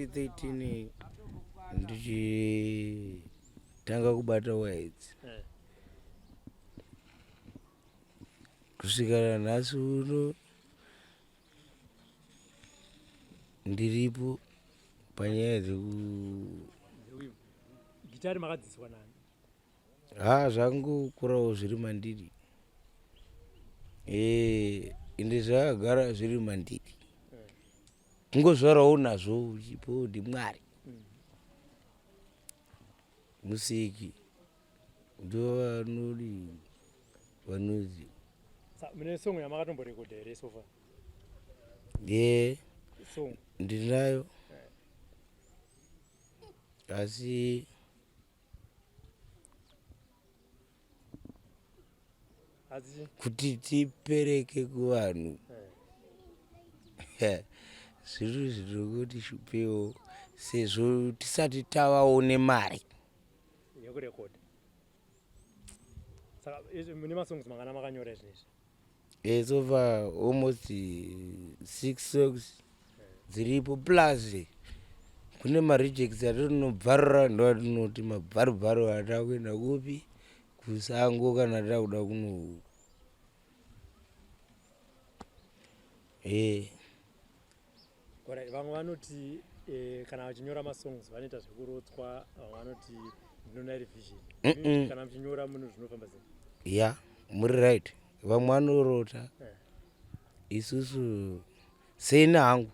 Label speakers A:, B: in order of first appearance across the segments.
A: 2013 ndichitanga kubata waya idzi eh. Kusvika nanhasi uno ndiripo panyaya dzeku
B: gitari makadzidziswa nani?
A: Ha, zvangokurawo zviri mandiri eh, ende zvakagara zviri mandiri eh. Kungozvarawo nazvo chipo ndimwari mm. Musiki ndovanodi vanozi.
B: Mune song yamakatomborekodha here so far?
A: Ye song ndinayo asi kuti tipereke kuvanhu eh. Zviri zvinongoti shupewo sezvo tisati tavawo nemari
B: yekurekodha. Saka mune masongs mangana makanyora izvinezvi?
A: Eh, so far almost six songs dziripo plus kune marejects atinobvarura ndoatinoti mabvarubvaru atakuenda kupi kusango kana takuda kuno eh
B: Alright, vamwe vanoti eh, kana vachinyora masongs vanoita zvekurotswa, vamwe vanoti ndinoona iri vision. Mm -mm. Kana muchinyora munhu zvinofamba sei?
A: Ya, muri right. Vamwe vanorota. Eh. Isusu seni hangu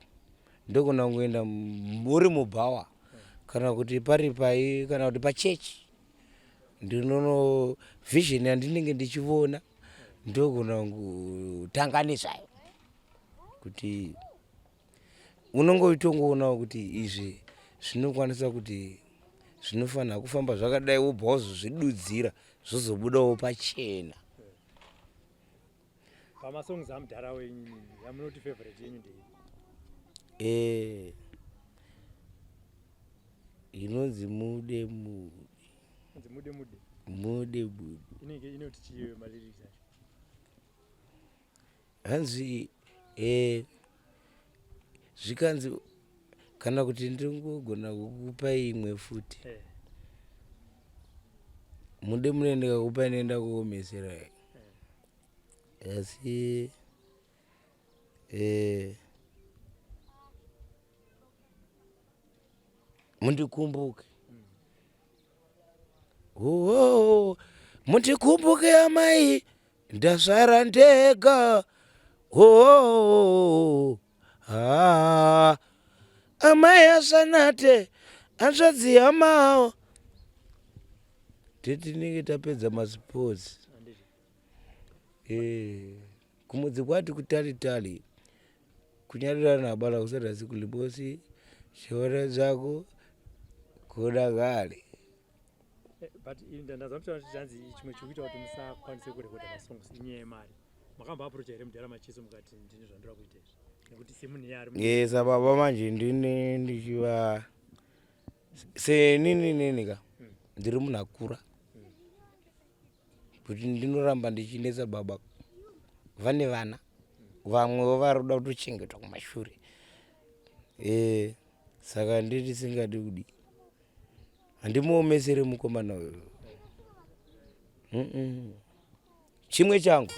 A: ndogona kungoenda muri mubhawa eh. Kana kuti pari pai kana kuti pachechi ndinono vision yandinenge ndichivona ndogona kutanga nezvayo kuti unonge uchitongoonawo kuti izvi zvinokwanisa kuti zvinofanira kufamba zvakadai wobva wazozvidudzira zvozobudawo pachena.
B: Pamasongs amudhara wenyu yamunoti favorite yenyu ndei?
A: Eh, inonzi mude mude.
B: Inonzi mude mude.
A: Mude mude.
B: Inenge inoti chii malyrics acho?
A: Hanzi eh, zvikanzi kana kuti ndingogona kukupa imwe futi eh. Mude mune ndikakupa inoenda kuomesera eh. Asi eh, mundikumbuke oh, mundikumbuke amai ndasara ndega oh, ah, amai asanate hanzvadzi yamao tetinenge tapedza masports eh, kumudzi kwati kutalitali kunyarirana abala kusada siku libosi chiona zvako kuda kale.
B: Eh, but ndanzwa muchitaura kuti hanzi chimwe chiri kuita kuti musakwanise kurekodha masongs inyaya yemari. Makamba approach here mudhara Macheso mukati ndine zvandira kuita izvi? Nekuti semunhu iye ari
A: Yes, baba manje ndine ndichiva senini nini ka ndiri munhu akura kuti ndinoramba ndichinetsa baba vane vana vamwewo vari kuda kutochengetwa kumashure e, saka ndisingadi kudii handimuomesere mukomana uyu mm -mm. Chimwe changu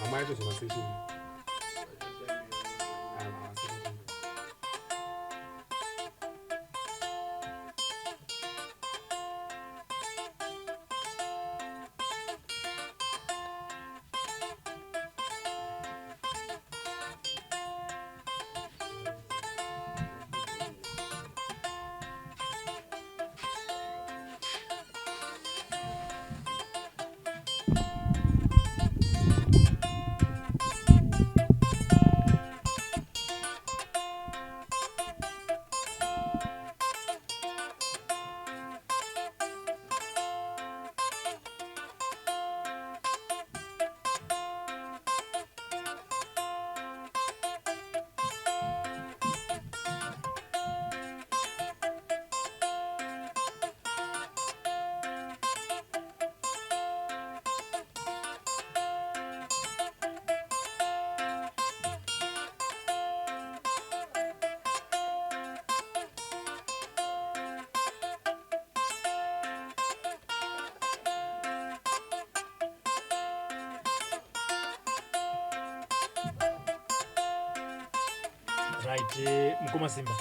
B: Right, mukoma Simba,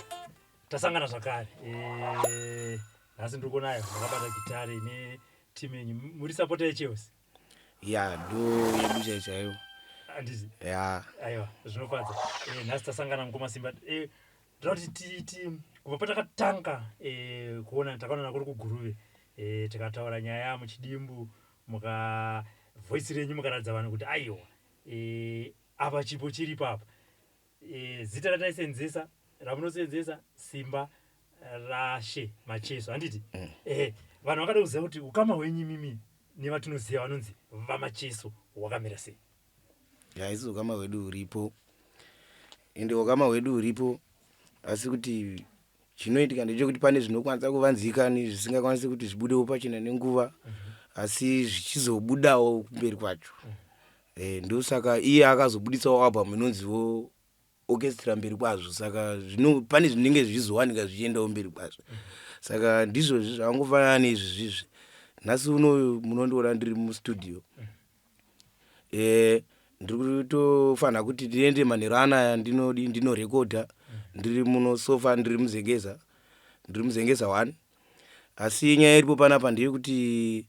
B: tasangana zvakare. Nhasi ndiri kuonayo makabata gitare netimu yenyu. Muri supporter yeChelsea?
A: Ya, ndo yedu chaiyo chaiyo.
B: Handiti?
A: Ya.
B: Aiwa, zvinofadza. Nhasi tasangana, mukoma Simba. Ndoda kuti kubva patakatanga kuona, takaonana kuri kuGuruve, tikataura nyaya muchidimbu, muka voice renyu mukaratidza vanhu kuti aiwa, apa chipo chiripo apa. Zita rataisenzesa, ramunosenzesa, Simba Rashe Macheso, handiti?
A: Mm.
B: Vanhu vakada kuziva kuti ukama hwenyu imimi nevatinoziva vanonzi VaMacheso hwakamira sei?
A: Ya, isi ukama hwedu huripo, ende ukama hwedu huripo, asi kuti chinoitika ndechekuti pane zvinokwanisa kuvanzika nezvisingakwanisi kuti zvibudewo pachena nenguva, asi zvichizobudawo kumberi kwacho. Ndosaka iye akazobuditsawo album inonziwo Orchestra Mberi Kwazvo. Saka zvino pane zvinenge zvichizowanika zvichiendawo mberi kwazvo. Saka ndizvozvi zvakangofanana neizvi zvizvi. Nhasi unoyu munondiona ndiri mustudio. Ndiri kutofanira kuti ndiende manheru anaya ndinodi ndinorekodha. Ndiri muno sofa, ndiri muZengeza, ndiri muZengeza 1. Asi nyaya iripo panapa ndeyekuti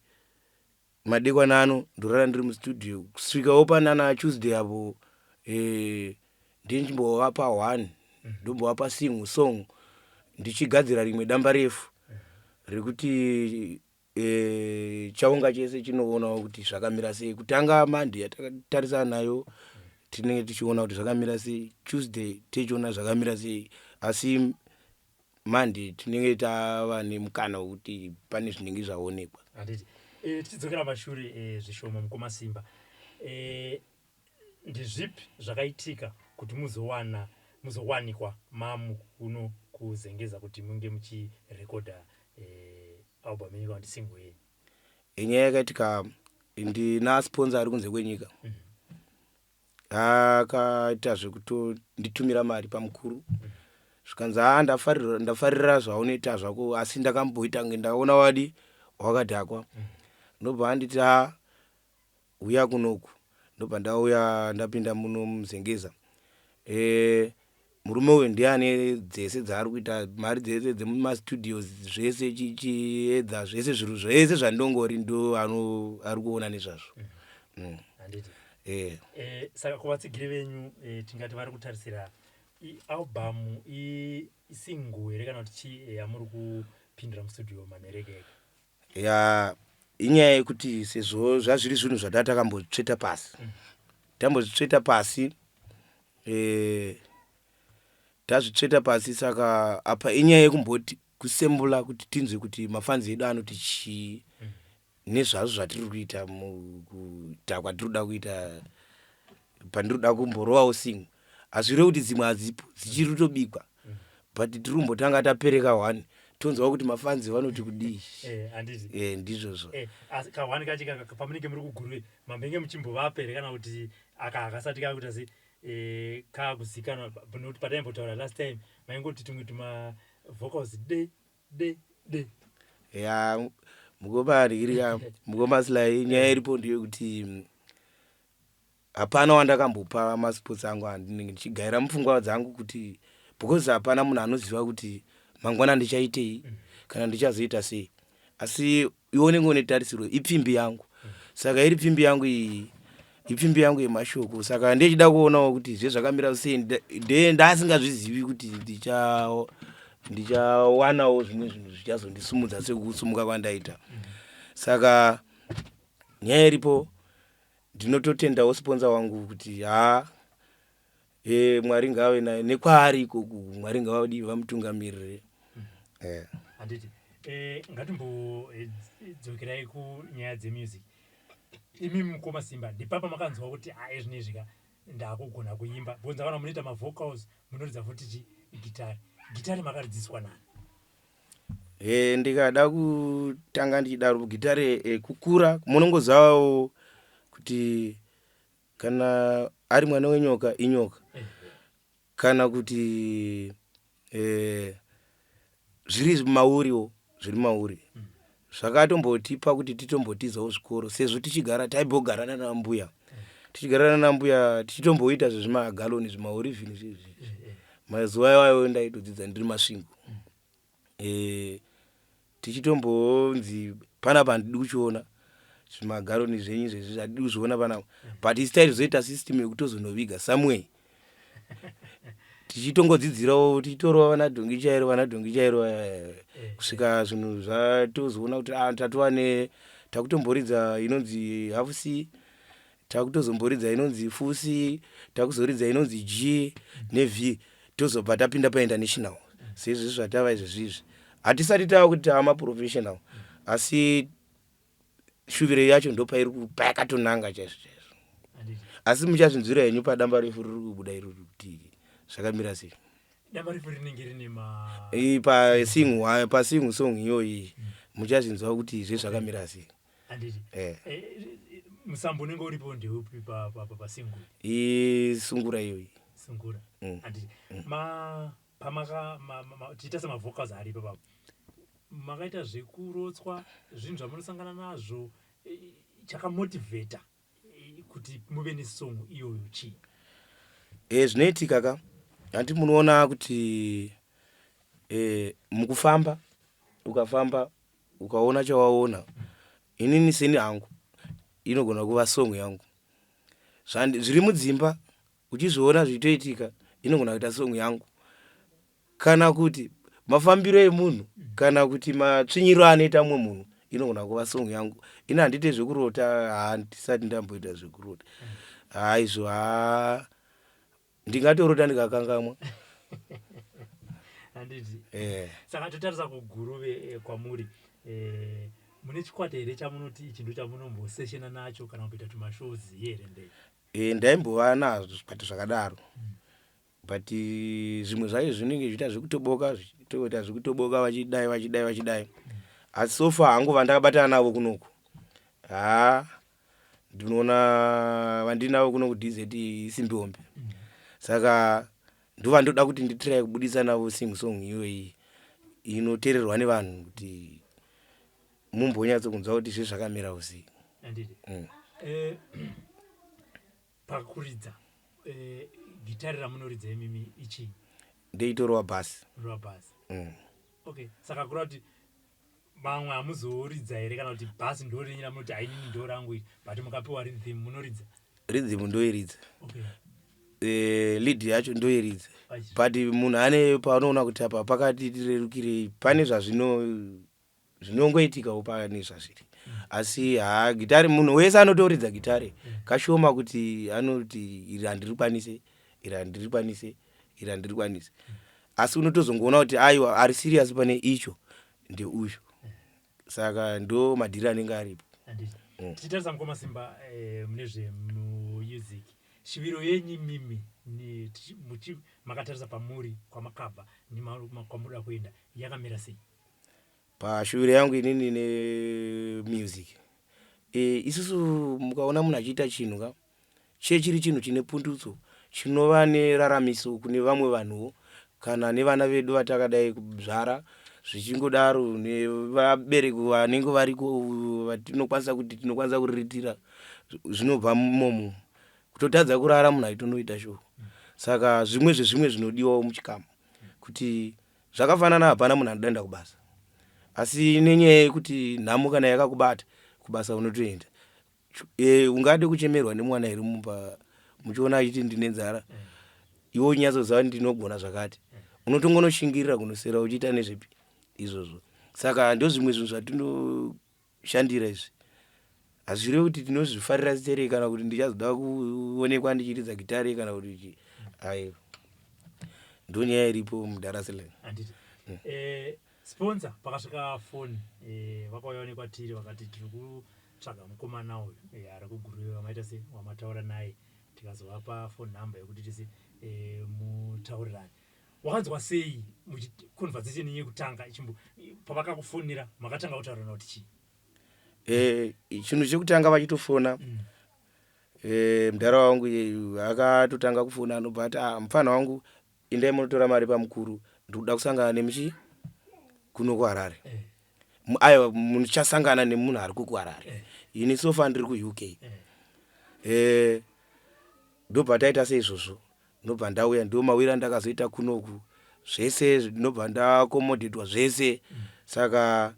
A: madekwana ano ndorara ndiri mustudio kusvikawo panana Tuesday apo, ndinchimbovapa one, ndombovapa single song ndichigadzira rimwe damba refu rekuti chaunga chese chinoonawo kuti zvakamira sei. Kutanga Monday yatakatarisana nayo, tinenge tichiona kuti zvakamira sei. Tuesday tichiona zvakamira sei, asi Monday tinenge tava nemukana wekuti pane zvinenge zvaonekwa.
B: Handiti. Tichidzokera mashure zvishoma, mukoma Simba, ndezvipi zvakaitika kuti muzowanikwa mamu kuno kuZengeza kuti munge muchirekodha album yenyu kana kuti single yenyu?
A: Nyaya yakaitika, ndina sponsor ari kunze kwenyika. Akaita zvekutonditumira mari pamukuru, zvikanzi, "Haa, ndafarira zvaunoita zvako, asi ndakamboita kunge ndaona wadi wakadhakwa." Ndobva anditi, "Ha, uya kunoku." Ndobva ndauya, ndapinda muno muZengeza. Murume uyu ndiane dzese dzaari kuita, mari dzese dzemumastudios, zvese, chiedza zvese, zviro zvese zvandongori ndo ari kuona nezvazvo.
B: Handiti. Saka kuvatsigiri venyu, tingati vari kutarisira ialbum, isingle here, kana kuti chii yamuri kupindira mustudio manheru ega ega?
A: Ya, inyaya yekuti sezvo zvazviri zvinhu zvataa takambotsveta pasi, tambozvitsveta pasi, tazvitsveta pasi. Saka apa inyaya yekumboti kusembula kuti tinzwe kuti mafanzi edu anoti chii nezvazvo zvatiri kuita mukuita kwatiri kuda kuita. Pandiri kuda kumborovawo single, hazvirevi kuti dzimwe hadzipo, dzichiri kutobikwa, but tiri kumbotanga tapereka one, tonzwa kuti mafanzi vanoti kudii.
B: Handiti.
A: Ndizvozvo.
B: Asi kahwani kachi kaka pamunenge muri kuGuruve, mambenge muchimbovapa here, kana kuti aka hakasati kakuita se kakuzikanwa? Nokuti pataimbotaura last time maingoti tumwe tuma vocals de de de.
A: Ya, mukoma Rikirika, mukoma Silai, nyaya iripo ndeyekuti hapana wandakambopa masports angu andinenge ndichigaira mupfungwa dzangu, kuti because hapana munhu anoziva kuti mangwana ndichaitei kana ndichazoita sei. Asi iwe unenge une tarisiro, ipfimbi yangu. Saka iri pfimbi yangu iyi, ipfimbi yangu yemashoko. Saka ndechida kuonawo kuti zvezvakamira sei. Ndasingazvizivi kuti ndichawanawo zvimwe zvinhu zvichazondisumudza sekusumuka kwandaita. Saka nyaya iripo, ndinototendawo sponsor wangu kuti haa, Mwari ngave naye nekwaari ikoku, Mwari ngavadi vamutungamirire.
B: Handiti. Ngatimbodzokerai kunyaya dzemusic. Imi mukoma Simba, ndipapa makanzwa kuti hai, zvinezvi ka ndakugona kuimba? Because ndakaona munoita mavocals, munoridza futi chi gitari. Gitari makaridziswa nani?
A: Ndikada kutanga ndichidaro, gitare, kukura munongozivawo kuti kana ari mwana wenyoka inyoka, kana kuti zviri mauriwo, zviri mauri. Zvakatombotipa kuti titombotizawo zvikoro, sezvo tichigara, taimbogara nana mbuya, tichigara nana mbuya, tichitomboita zvezvimagaloni, zvimaorivhini zvezvi. Mazuva iwayo ndaitodzidza ndiri Masvingo. Tichitombonzi panapa handidi kuchiona zvimagaroni zvenyu zvezvi, handidi kuzviona panapa, but isi taitozoita system yekutozonoviga somewhere, tichitongodzidzirawo, tichitorova vana dhongi chairo, vana dhongi chairo, kusvika zvinhu zvatozoona kuti ah, tatova ne takutomboridza inonzi half C, takutozomboridza inonzi full C, takuzoridza inonzi G neV, tozobva tapinda painternational seizvizvi zvatava izvezvizvi. Hatisati tava kuti tava maprofessional, asi shuviro yacho ndopairi payakatonanga chaizvo chaizvo. Asi muchazvinzwira henyu padamba refu riri kubuda irori kuti zvakamira sei.
B: Damba refu rinenge rine ma
A: Pasingle, pasingle song iyoyi muchazvinzwa kuti zvezvakamira sei.
B: Handiti. Musambo unenge uripo ndeupi pasingle?
A: Isungura iyoyi.
B: Sungura. Handiti. Ma pamaka tichiita semavocals aripo papo, makaita zvekurotswa, zvinhu zvamunosangana nazvo, chakamotivheta kuti muve nesong iyoyo chii?
A: Zvinoitika ka, handi munoona kuti mukufamba, ukafamba ukaona chawaona, inini seni hangu inogona kuva song yangu. Zviri mudzimba uchizviona zvichitoitika inogona kuita song yangu, kana kuti mafambiro emunhu, kana kuti matsvinyiro anoita mumwe munhu inogona kuva song yangu. Ini handite zvekurota, handisati ndamboita zvekurota, haizvo, ha, ndingatorota ndikakangamwa.
B: Handiti. Saka totarisa kuGuruve kwamuri, mune chikwata here chamunoti ichi ndo chamunomboseshena nacho kana kuita tumashows here ndee?
A: Ndaimbova nazvo zvikwata zvakadaro, but zvimwe zvacho zvinenge zviita zvekutoboka, zvichitoita zvekutoboka, vachidai, vachidai, vachidai, asi so far hangu vandakabatana navo kunoku, ha, ndinoona vandinavo kuno kuDZ isimbi hombe, saka ndovandoda kuti nditry kubudisa navo sing song iyoyi inoteererwa nevanhu kuti mumbonyatsokunzwa kuti zvezvakamirawo sei.
B: Handiti. Pakuridza gitari ramunoridza imimi ichii?
A: Ndeitorova bhasi.
B: Rova bhasi. Okay, saka kureva kuti mamwe hamuzoridza here, kana kuti bhasi ndo renyu ramunoti hainini ndo rangu iri, but mukapiwa rhythm munoridza?
A: Rhythm ndoiridza. Lead yacho ndoiridza, but munhu ane paanoona kuti apa pakati tirerukirei, pane zvazvino zvinongoitikawo, pane zvazviri, asi ha, gitari munhu wese anotoridza gitari kashoma kuti anoti iri handirikwanise, iri handirikwanise, iri handirikwanise, asi unotozongoona kuti aiwa, ari serious pane icho ndeuyu, saka ndo madhiri anenge aripo.
B: Handiti. Tichitarisa, mukoma Simba, mune zvemusic, shiviro yenyu imimi makatarisa pamuri, kwamakabva nekwamunoda kuenda, yakamira sei?
A: Pashuviro yangu inini nemusic, isusu mukaona munhu achiita chinhu ka, chiye chiri chinhu chine pundutso, chinova neraramiso kune vamwe vanhuwo kana nevana vedu vatakadai kuzvara, zvichingodaro, nevabereki vanenge variko vatinokwanisa kuti tinokwanisa kuriritira, zvinobva imomo. Kutotadza kurara munhu aitonoita show, saka zvimwe zvezvimwe zvinodiwawo muchikamu kuti zvakafanana, hapana munhu anoda kuenda kubasa, asi nenyaya yekuti nhamo kana yakakubata, kubasa unotoenda. Ungade kuchemerwa nemwana here mumba, muchiona achiti ndine nzara, iwe uchinyatsoziva kuti ndinogona zvakati? Unotongonoshingirira kunosera uchiita nezvepi izvozvo. Saka ndo zvimwe zvinhu zvatinoshandira izvi. Hazvirevi kuti tinozvifarira stereki kana kuti ndichazoda kuonekwa ndichiridza gitare kana kuti chi, aiwa, ndo nyaya iripo mudaraslan.
B: Handiti. Sponsor pakasvika foni, vakauya nekwatiri vakati tiri kutsvaga mukomana uyu ari kuGuruve, vamaita se wamataura naye, tikazovapa phone number yekuti tise mutaurirane. Wakanzwa sei conversation yekutanga ichimbo pavakakufonera, makatanga kutaurirana kuti chii?
A: Chinhu chekutanga vachitofona, mudhara wangu akatotanga kufona, anobva ati, "Ah, mufana wangu, indai munotora mari pamukuru, ndikuda kusangana nemuchi kuno kuHarare." Aiwa, muchasangana nemunhu ari kukuHarare. Ini so far ndiri kuUK. Ndobva taita seizvozvo. Ndobva ndauya, ndo mawiro andakazoita kunoku zvese, ndobva ndaaccommodatwa zvese. Saka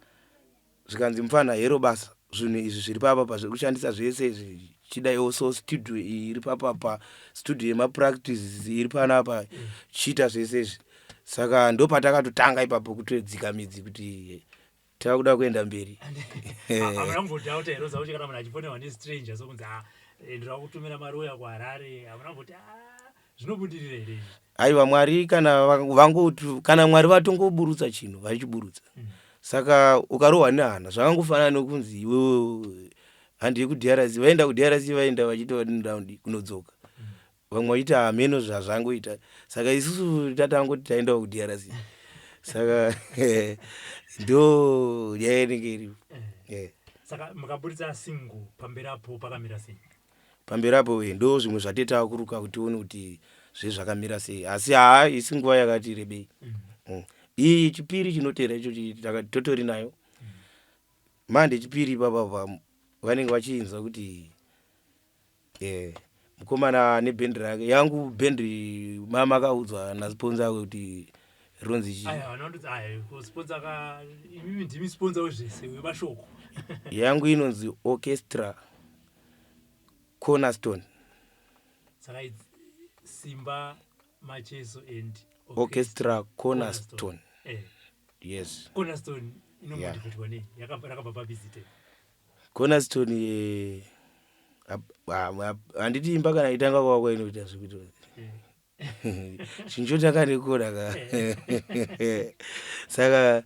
A: zvikanzi, "Mufana, hero basa, zvinhu izvi zviri papapa zviri kushandisa zvese izvi, chidaiwo." So studio iyi iri papapa, studio yemapractice iri panapa, chiita zvese izvi. Saka ndo patakatotanga ipapo kutodzika midzi kuti takuda kuenda mberi.
B: Hamuna kumbodoubta here kuti kana munhu achifonerwa nestranger, sokunzi, "A, ndinoda kutumira mari, uya kuHarare," hamuna kumboti, "A, zvinobudirira here izvi?"
A: Aiwa, Mwari kana vangotu, kana Mwari vatongoburutsa chinhu, vachiburutsa. Saka ukarohwa nehana, zvakangofanana nokunzi iwewe handei kuDRC. Vaenda kuDRC, vaenda vachiti vadinraundi kunodzoka, vamwe vachiti hameno zvazvangoita. Saka isusu tatangoti taendawo kuDRC, saka ndo nyaya inenge iripo.
B: Saka mukaburitsa single, pamberi apo pakamira sei?
A: Pamberi apo ndo zvimwe zvateta kuruka kuti tione kuti zvezvakamira sei, asi haa, isi nguva yakati rebei. Iyi chipiri chinotera icho totori nayo mande chipiri ipapapa, vanenge vachinzwa kuti mukomana nebhendi rake. Yangu bhendi mamakaudzwa nasponsor ako kuti rinonzi chii?
B: Aya vanondudza, aya sponsor ka, imimi ndimi sponsor wezvese, wemashoko.
A: Yangu inonzi Orchestra Cornerstone.
B: Saka it's Simba Macheso and
A: Orchestra Cornerstone. Yes.
B: Cornerstone inomotivatwa nei? Rakabva pabizite?
A: Cornerstone, handiti imba kana itanga kwakwa inoita zvekuti chinhu chotanga nekona ka. Saka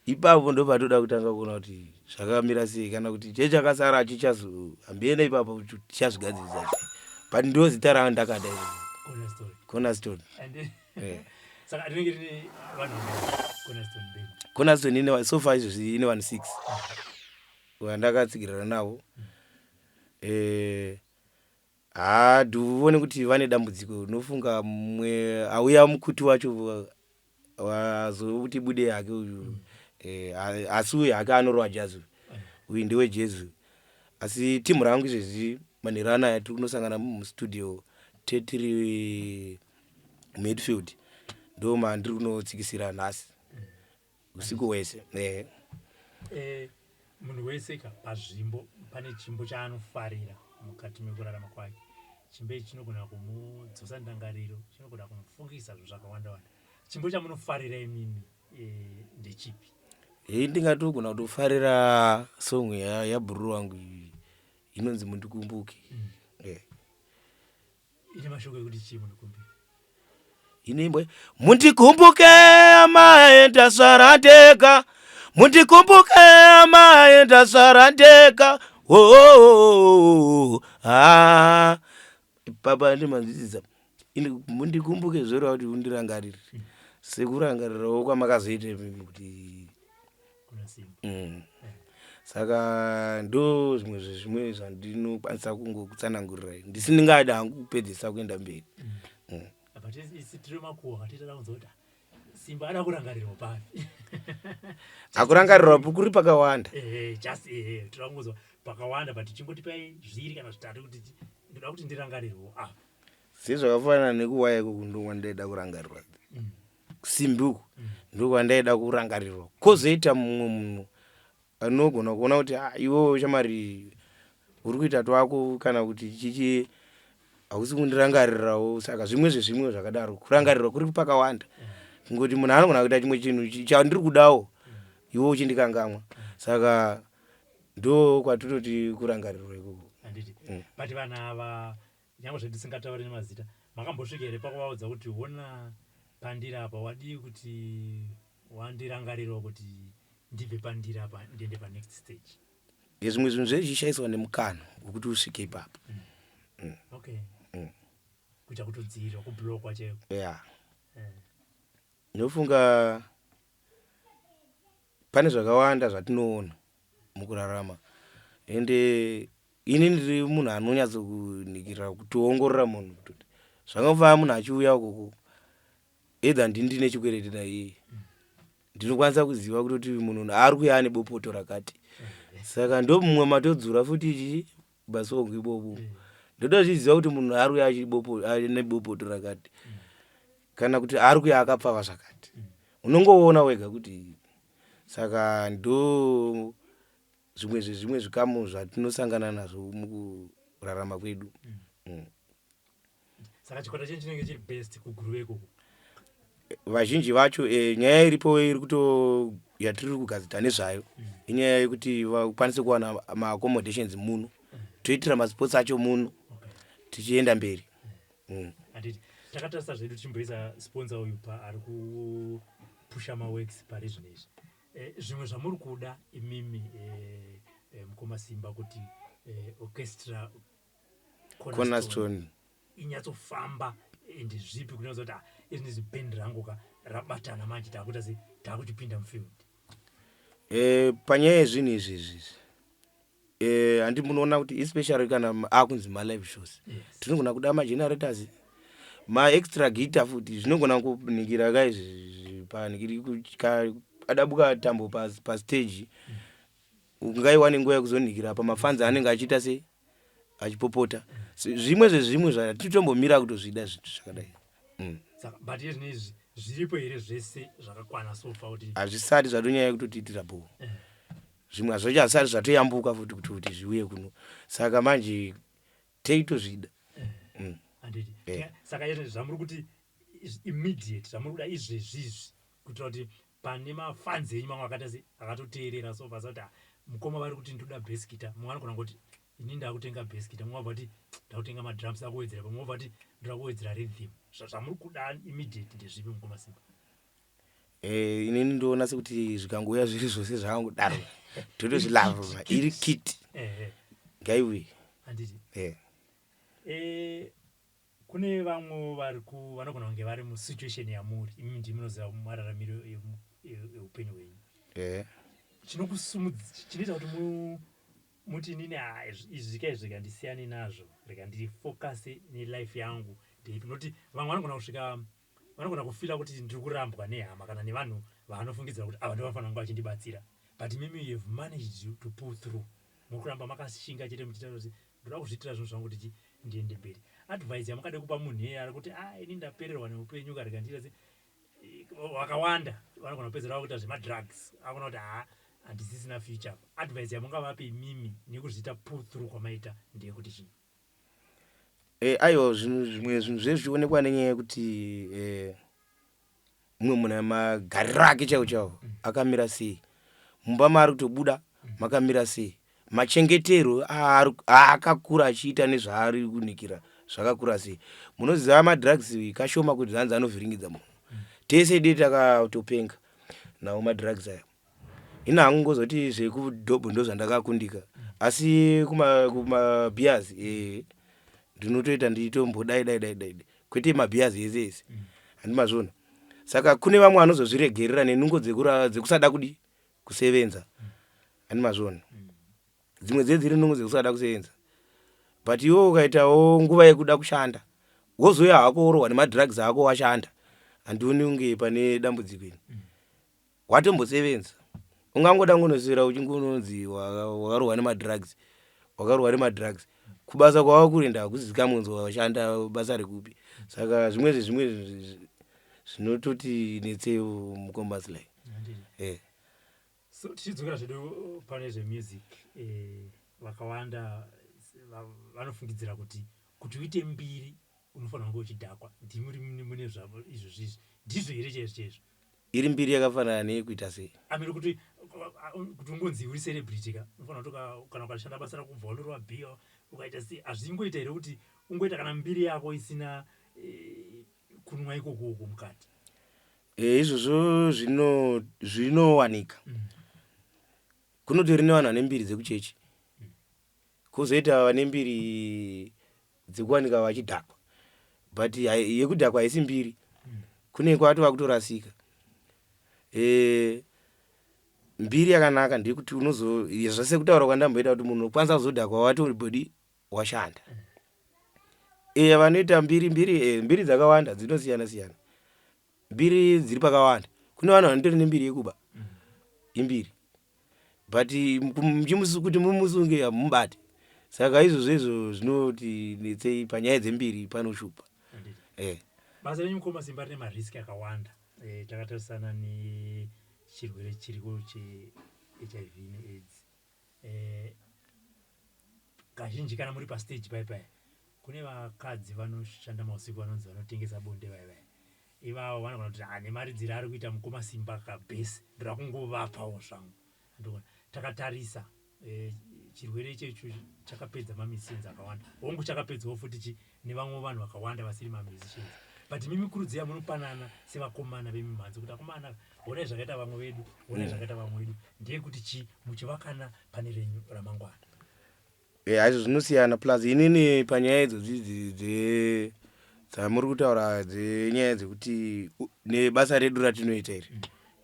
A: ipapo ndo patoda kutanga kuona kuti zvakamira sei, kana kuti chechakasara chichazo hambiyena ipapo kuti tichazvigadzirisa sei, but ndo zita randakada iroro.
B: Cornerstone.
A: Cornerstone.
B: And saka rinenge rine vanhu vangani, Cornerstone Band?
A: Cornerstone ine, so far izvozvi ine vanhu 6 vandakatsigirana navo. Haa, ndione kuti vane dambudziko, unofunga mumwe auya, mukuti wacho wazokuti bude hake uyu. Asi uyu hake anorova jazz, uyu ndewe jazz. Asi timu rangu izvezvi manheru anaya tiri kunosangana mustudio tetiri midfield, ndo mandiri kunotsikisira nhasi usiku hwese.
B: Munhu wese ka pazvimbo pane chimbo chaanofarira mukati mekurarama kwake. Chimbo ichi chinogona kumudzosa ndangariro, chinogona kumufungisa zvinhu zvakawanda wanda. Chimbo chamunofarira imimi ndechipi?
A: Hei, ndingatogona kutofarira song yabhururu wangu iyi inonzi "Mundikumbuke".
B: Ine mashoko ekuti chii, "Mundikumbuke"?
A: Inoimbwa, "Mundikumbuke amae, ndasara ndega, mundikumbuke amae, ndasara ndega." Oh, ah. Papa ndimanzwisisa, "Mundikumbuke" zvoreva kuti undirangarire sekurangarirawo kwamakazoita imimi kuti
B: Kuna Simba.
A: Saka ndo zvimwe zvezvimwe zvandinokwanisa kungokutsanangurirai, ndisindingada hangu kupedzisa kuenda mberi.
B: Apa isi tiri makuhwa, katiita kunzwa kuti Simba ada kurangarirwa papi.
A: Akurangarirwa kuri pakawanda.
B: Ehe, just ehe, tinoda kungonzwa pakawanda, but chingotipai zviri kana zvitatu kuti ndoda kuti ndirangarirwo apa.
A: Sezvakafanana nekuwaya ikoko, ndokwandaida kurangarirwa. Simbi uku ndokwandaida kurangarirwa, kwozoita mumwe munhu anogona kuona kuti, "Ah, iwewe shamari uri kuita twako," kana kuti chichi, "hausi kundirangarirawo." Saka zvimwe zvezvimwe zvakadaro, kurangarirwa kuri pakawanda. Kungoti munhu anogona kuita chimwe chinhu chandiri kudawo, iwe uchindikangamwa. Saka ndo kwatototi kurangarirwa ikoko.
B: Handiti? But vanhu ava, nyange zvandisingatauri nemazita, makambosvika here pakuvaudza kuti, "Ona pandiri apa, wadii kuti wandirangarirawo kuti ndibve pandiri apa ndiende panext stage?"
A: Zvimwe zvinhu zvezvichishaiswa nemukana wekuti usvike ipapo.
B: Okay. Kuita kutodzivirirwa, kublockwa chaiko?
A: Ya. Ndofunga pane zvakawanda zvatinoona mukurarama, ende ini ndiri munhu anonyatsokunikirira kutoongorora munhu, kutoti zvangafanira munhu achiuya ukoko, either ndini ndine chikwereti naiye, ndinokwanisa kuziva kutoti munhu ari kuuya ane bopoto rakati. Saka ndo mumwe matodzura futi ichi basong ibobo. Ndotozviziva kuti munhu ari kuya nebopoto rakati kana kuti ari kuya akapfava zvakati. Unongoona wega kuti saka ndo zvimwe zvezvimwe zvikamu zvatinosangana nazvo mukurarama kwedu.
B: Saka chikwata chenyu chinenge chiri best kuGuruve ikoko?
A: Vazhinji vacho, nyaya iripo iri kuto yatiri kugadzira nezvayo inyaya yekuti vakwanise kuwana maaccommodations muno, toitira masports acho muno, tichienda mberi.
B: Handiti takatarisa zvedu tichimboisa sponsor uyu paari kupusha maworks pari zvino izvi. Zvimwe zvamuri kuda imimi, mukoma Simba, kuti Orchestra
A: Cornerstone
B: inyatsofamba ende zvipi kunyatsa kuti, ah, izvi ndizvi bhendi rangu ka rabatana, manje taakuita sei, taakuchipinda mufield?
A: Panyaya yezvinhu izvi izvi, handi munoona kuti especially kana akunzi malive shows, tinogona kuda magenerators, maextra guitar futi, zvinogona kuningira ka izvi panhikiri adabuka tambo pastage, ungaiwane nguva yekuzoningira pamafanzi anenge achiita sei, achipopota. So, zvimwe zvezvimwe zvatitombomira kutozvida zvinhu zvakadai.
B: Saka but izvi izvi zviripo here zvese zvakakwana so far kuti?
A: Hazvisati zvatonyanya kutotiitira bho. Zvimwe zvacho hazvisati zvatoyambuka futi kuti zviuye kuno, saka manje teitozvida.
B: Handiti saka izvi zvamuri kuti immediate zvamuri kuda izvezvizvi kuitira kuti pane mafanzi enyu mamwe akaita se akatoteerera so far kuti, ah, mukoma vari kuti ndoda bass guitar, mumwe anogona kuti ini ndakutenga bass guitar, mumwe wabva kuti ndakutenga madrums akuwedzera, pamwe wabva kuti ndoda kuwedzera rhythm. Zvamuri kuda immediate ndezvipi, mukoma Simba?
A: Inini ndoona sekuti zvikangouya zviri zvose zvakangodaro, totozvilava iri kit. Ngaiuye.
B: Handiti Kune vamwe vari ku vanogona kunge vari musituation yamuri imi, ndimi munoziva mararamiro eupenyu hwenyu. Chinoita kuti muti inini, ah, izvi ka izvi rega ndisiyane nazvo, rega ndifocuse nelife yangu, ndeipi? Nokuti vamwe vanogona kusvika vanogona kufeela kuti ndiri kurambwa nehama kana nevanhu vaanofungidzira kuti ava ndovanofanira kunge vachindibatsira, but mimi you have managed to pull through, muri kuramba makashinga chete muchiita kuti ndoda kuzviitira zvinhu zvangu kuti ndiende mberi. Advice yamakade kupa munhu iyeye ari kuti, ah, ini ndapererwa neupenyu ka, rega ndiita se vakawanda vanogona kupedzera vakuita zvemadrugs, akona kuti ha, handisisina future apa. Advice yamungavape imimi nekuzviita pull through kwamaita ndeyekuti chii?
A: Aiwa, zvinhu zvimwe zvinhu zvezvichionekwa nenyaya yekuti mumwe munhu magariro ake chaiwo chaiwo akamira sei, mumba maari kutobuda makamira sei, machengetero aakakura achiita nezvaari kunikira zvakakura sei. Munoziva madrugs kashoma kuti zanzi anovhiringidza munhu. Tese dei takatopenga nawo madrugs aya. Ina hangu ngozoti zvekudhobho ndo zvandakakundika, asi kumabeers ndinotoita nditombodai dai dai dai, kwete mabeers ese ese, handimazvona. Saka kune vamwe vanozozviregerera nenungo dzekusada kudi kusevenza, handimazvona. Dzimwe dzedziri nungo dzekusada kusevenza, but iwe ukaitawo nguva yekuda kushanda, wozouya hako worohwa nemadrugs ako washanda, handioni kunge pane dambudziko. Ini watombosevenza, ungangoda ngonoswera uchingononzi wakarohwa nemadrugs, wakarohwa nemadrugs, kubasa kwava kuenda hakuzikamwe kunzi washanda basa rekupi. Saka zvimwe zvezvimwe zvinototi netsewo, mukombasilai.
B: So tichidzokera zvedu pane zvemusic, vakawanda vanofungidzira kuti uite mbiri unofanira kunge uchidhakwa. Ndimuri mune zvavo izvo zvizvi, ndizvo here chaizvo chaizvo?
A: Iri mbiri yakafanana neyekuita sei?
B: Amene kuti ungonzi uri celebrity ka, unofanira kuti kana ukashanda basa rakubva unorova bhiya, ukaita sei, hazvingoita here kuti ungoita kana mbiri yako isina kunwa ikoko uko mukati?
A: Izvozvo zvinowanika. Kunotori nevanhu vane mbiri dzekuchechi, kwozoita vane mbiri dzekuwanika vachidhakwa, but yekudhakwa haisi mbiri. Kune kwatova kutorasika. Mbiri yakanaka ndeyekuti unozo zvese kutaura kwandamboita kuti munhu unokwanisa kuzodhakwa watobodi washanda. Vanoita mbiri mbiri dzakawanda dzinosiyana siyana, mbiri dziri pakawanda. Kune vanhu vanotori nembiri yekuba, imbiri, but kuti mumusunge hamumubate. Saka izvozvo izvo zvinoti netsei panyaya dzembiri panoshupa.
B: Basa renyu, mukoma Simba, rine mariski akawanda. Takatarisana nechirwere chiriko cheHIV neAIDS. Kazhinji kana muri pastage pai pai, kune vakadzi vanoshanda mausiku vanonzi vanotengesa bonde vai vai. Ivavo vanogona kuti, "Ah, nemaridziro ari kuita mukoma Simba kabhesi, ndoda kungovapawo zvangu." Andogona takatarisa chirwere ichecho chakapedza mamusicians akawanda. Hongu, chakapedzawo futi chi nevamwe vanhu vakawanda vasiri mamusicians, but mimi kurudziro yamunopanana sevakomana vemimhanzi kuti, "Akomana, honai zvakaita vamwe vedu, honai zvakaita vamwe vedu," ndeyekuti chi muchivakana pane renyu ramangwana?
A: Hazvo zvinosiyana. Plus inini panyaya idzodzi dzamuri kutaura, dzenyaya dzekuti nebasa redu ratinoita iri,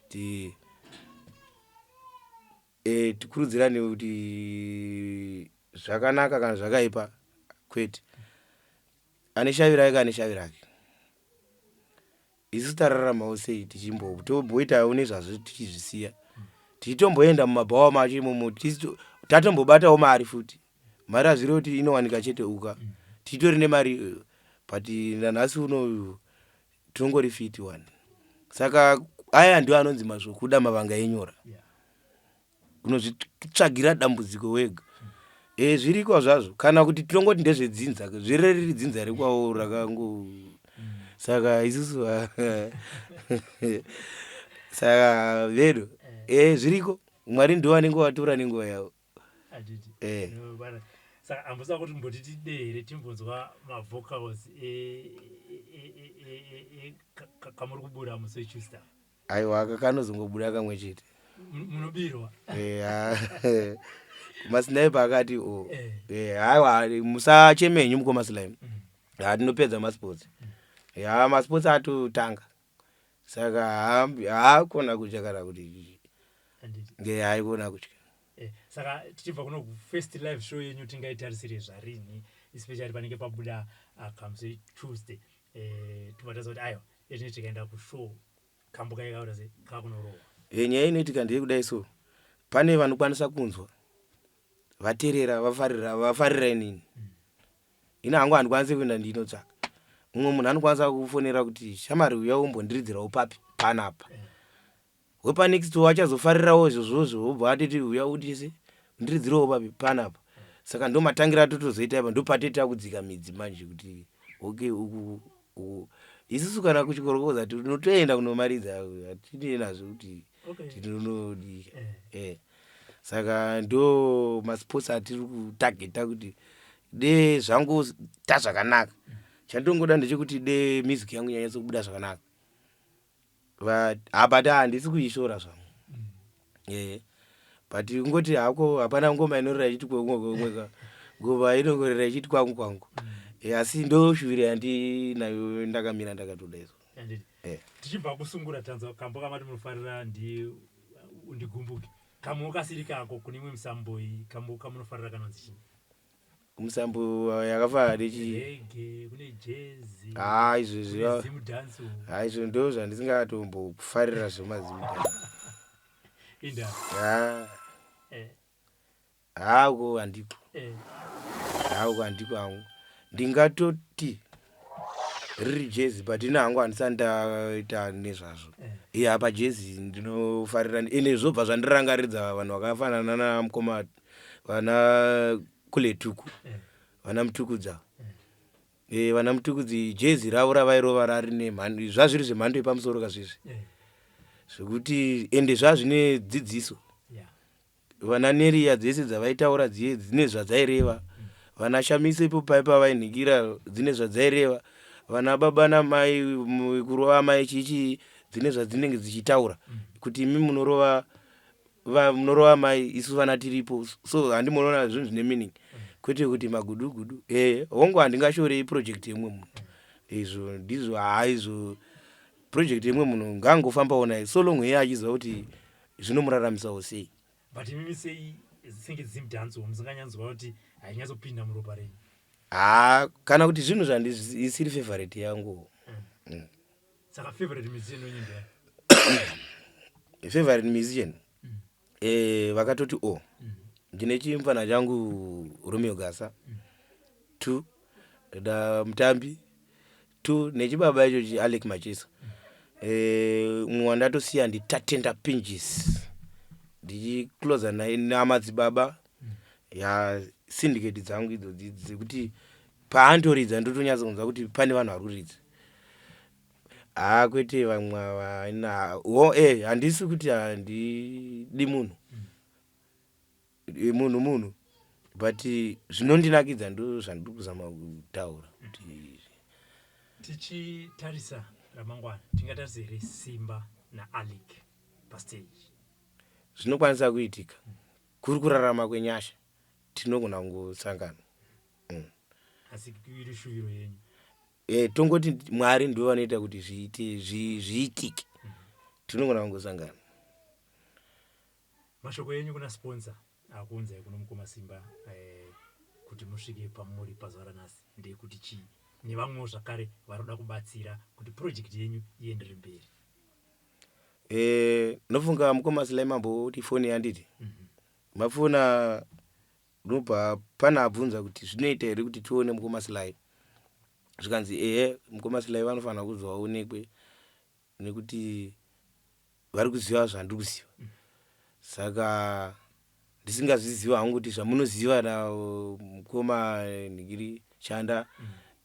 A: ti tikurudzirane kuti zvakanaka kana zvakaipa, kwete. Ane shavi rake, ane shavi rake. Isu tararamawo sei, tichimbotoboitawo nezvazvo, tichizvisiya, tichitomboenda mumabhawa macho imomo, tatombobatawo mari futi. Mari hazvirevi kuti inowanika chete uka tichitori nemari, but nanhasi uno tinongori fit one. Saka aya ndio anonzi mazvokuda, mavanga enyora. Unozvitsvagira dambudziko wega. Zviriko zvazvo, kana kuti tinongoti ndezvedzinza, zvirere riri dzinza rekwawo rakango. Saka isusu, saka vedu zviriko, Mwari ndo vanenge vatora nenguva yavo.
B: Handiti? No, saka hambosa kuti mboti tide here timbonzwa mavocals kamuri kubura musi weTuesday?
A: Aiwa, aka kanozongobuda kamwe chete.
B: Munobirwa.
A: Masniper akati o aiwa, musachemenyu mukoma Slime. Ha, tinopedza masports. Ya, masports atotanga, saka haakona kutya kana kuti
B: Handiti?
A: Nge haikona kutya.
B: Saka tichibva kuno, first live show yenyu tingaitarisire zvarini, especially panenge pabuda kamusi Tuesday? Tobva taziva kuti aiwa, ezvine tikaenda kushow, kambo kaikaura se kakunorohwa.
A: Nyaya inoitika ndeyekudai. So pane vanokwanisa kunzwa, vateerera, vafarira, vafarira inini. Ini hangu handikwanisi kuenda ndinotsvaka. Mumwe munhu anokwanisa kufonera kuti, "Shamari, uya umbondiridzirawo papi panapa." Wepanext achazofarirawo izvozvozvo, wobva atiti, "Uya utise ndiridzirewo papi panapa." Saka ndo matangira atotozoita ipa, ndopateta kudzika midzi manje kuti okay, uku uku isusu kana kuchikorokoza tinotoenda kunomaridza, hatinei nazvo kuti tinonodii. Saka ndo masports atiri kutageta kuti de zvangu ta zvakanaka. Chandongoda ndechekuti de music yangu nyanyatso kubuda zvakanaka. But handisi kuishora zvangu. But kungoti hako hapana ngoma inorira ichiti kwemwe kwemwe, ngoma inongorira ichiti kwangu kwangu. Asi ndo shuviro yandinayo, ndakamira ndakatoda izvo.
B: Handiti? Tichibva kusungura, tanzwa kambo kamati munofarira, ndi Undigumbuke. Kamwe kasiri kako kune imwe misambo iyi, kambo kamunofarira kanonzi chii?
A: Musambo yakafanana nechi
B: Reggae, kune jazz,
A: Ha, izvo
B: kune zimdance.
A: Ha, izvo ndo zvandisingatombofarira, zvemazimudhanso.
B: Inda?
A: Ha. Hako handiko. Hako handiko hangu. Ndingatoti riri jazz, but ina hangu handisati ndaita nezvazvo. Iye apa jazz ndinofarira, ende zvobva zvandirangaridza vanhu vakafanana namukoma vana Kuletuku, vana Mutukudza. Vana Mutukudzi, jazz ravo ravairova rari nemhando, zvazviri zvemhando yepamusoro kazvizvi, zvekuti ende zvazvine dzidziso. Vana Neriya dzese dzavaitaura dziye dzine zvadzaireva. Vana Shamiso ipo pai pavainhikira dzine zvadzaireva. Vana baba namai, kurova mai chichii, dzine zvadzinenge dzichitaura kuti imi munorova, munorova mai, isu vana tiripo. So handimunoona zvinhu zvine meaning, kwete kuti magudu gudu. Hongu, handingashorei project yemumwe munhu. Izvo ndizvo, haa, izvo project yemumwe munhu ngaangofambawo naye, so long iye achiziva kuti zvinomuraramisawo sei.
B: But imimi sei senge zimdance musinganyanzwa kuti hainyatsopinda muropa renyu?
A: Haa, kana kuti zvinhu zvandisiri favorite yangu.
B: Saka favorite musician wenyu ndiani?
A: Favorite musician? Vakatoti o. Ndine chimfana changu Romeo Gasa. 2 da mutambi 2 nechibaba icho chiAlec Macheso. Umwe wandatosiya ndiTatenda Pinjis, ndichiclosa naye namadzibaba ya syndicate dzangu idzodzi, dzekuti paandoridza ndotonyatsa kunzwa kuti pane vanhu vari kuridza. Haa, kwete vamwe ava wo. Handisi kuti handidi munhu. Munhu munhu, but zvinondinakidza ndo zvandiri kuzama kutaura kuti
B: Tichitarisa ramangwana, tingatarisa here Simba naAlick pastage?
A: Zvinokwanisa kuitika. Kuri kurarama kwenyasha, tinogona kungosangana.
B: Asi iri shuviro yenyu?
A: Tongoti Mwari ndo vanoita kuti zviite, zviitike. Tinogona kungosangana.
B: Mashoko enyu kuna sponsor akuunzai kuno mukoma Simba, kuti musvike pamuri pazuva ranhasi, ndeyekuti chii, nevamwewo zvakare varoda kubatsira kuti project yenyu ienderere mberi?
A: Nofunga mukoma Silai mamboti foni yanditi mafona, ndobva pana abvunza kuti zvinoita here kuti tione mukoma Silai. Zvikanzi ehe, mukoma Silai vanofanira kuzi vaonekwe nekuti vari kuziva zvandiri kuziva. Saka ndisingazviziva hangu kuti zvamunoziva na mukoma Nhingiri Chanda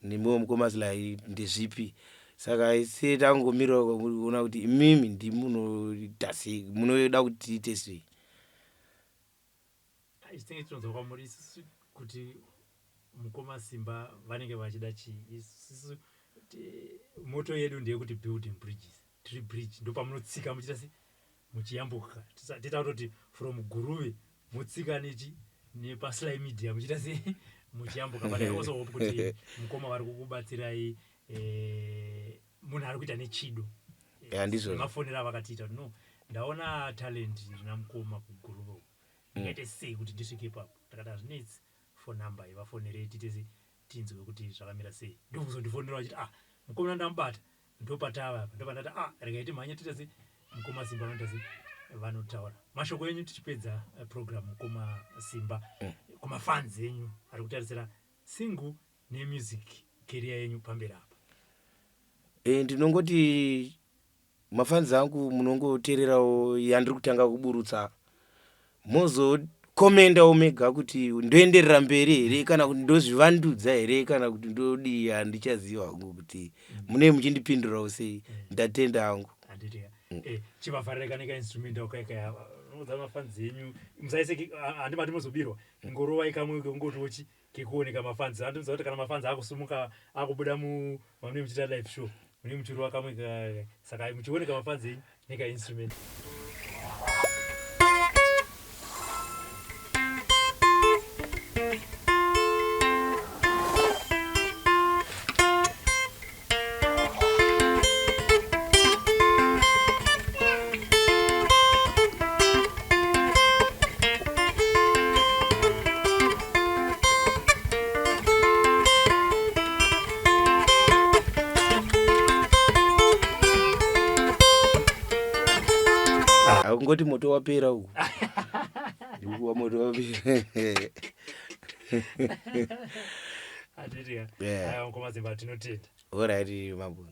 A: nemiwo mukoma Silai ndezvipi. Saka ise tangomirira kuona kuti imimi ndimunoita sei, munoda kuti tiite sei.
B: Tinenge tinonzwa kwamuri isusu kuti mukoma Simba vanenge vachida chii. Isusu motto yedu ndeyekuti building bridges. Tiri bridge, ndopamunotsika muchiita se muchiyambuka. Tita kutoti from Guruve mutsika nechi nepaSly Media muchiita se muchiyambuka. But I also hope kuti mukoma vari kukubatsirai, munhu ari kuita nechido.
A: Ya, ndizvozvo.
B: Nemafonero avakatiita kuti no, ndaona talent rina mukoma kuGuruve uku, ndingaite sei kuti ndisvike ipapo? Ndakati hazvinetsi, phone number ivafonerei, tiite se tinzwe kuti zvakamira sei. Ndokuzondifonera vachiti, "Ah, mukomana ndamubata, ndopatava apa." Ndobva ndati, "Ah, regai timhanye tiite se mukoma Simba vanoita se vanotaura." Mashoko enyu tichipedza program, mukoma Simba, kumafans enyu ari kutarisira single nemusic career yenyu pamberi apa?
A: Ndinongoti mafans angu, munongoteererawo yandiri kutanga kuburutsa, mozokomendawo mega kuti ndoenderera mberi here kana kuti ndozvivandudza here kana kuti ndodii. Handichaziva hangu kuti munee muchindipindurawo sei. Ndatenda hangu.
B: Handiti chivavharira neka instrument wakaika unodza mafans enyu, musaise handimati muzobirwa, ngorovai kamwe kengotochi kekuoneka mafans. Handinoziva kuti kana mafans akusumuka akubuda mu mamunenge muchiita live show, munenge muchirova kamwe saka muchioneka mafans enyu neka instrument.
A: Akungoti moto wapera uku, ndikuwa moto wapera.
B: Handiti?
A: Yeah.
B: Aiwa, mukoma Simba, tinotenda.
A: Alright, mambo.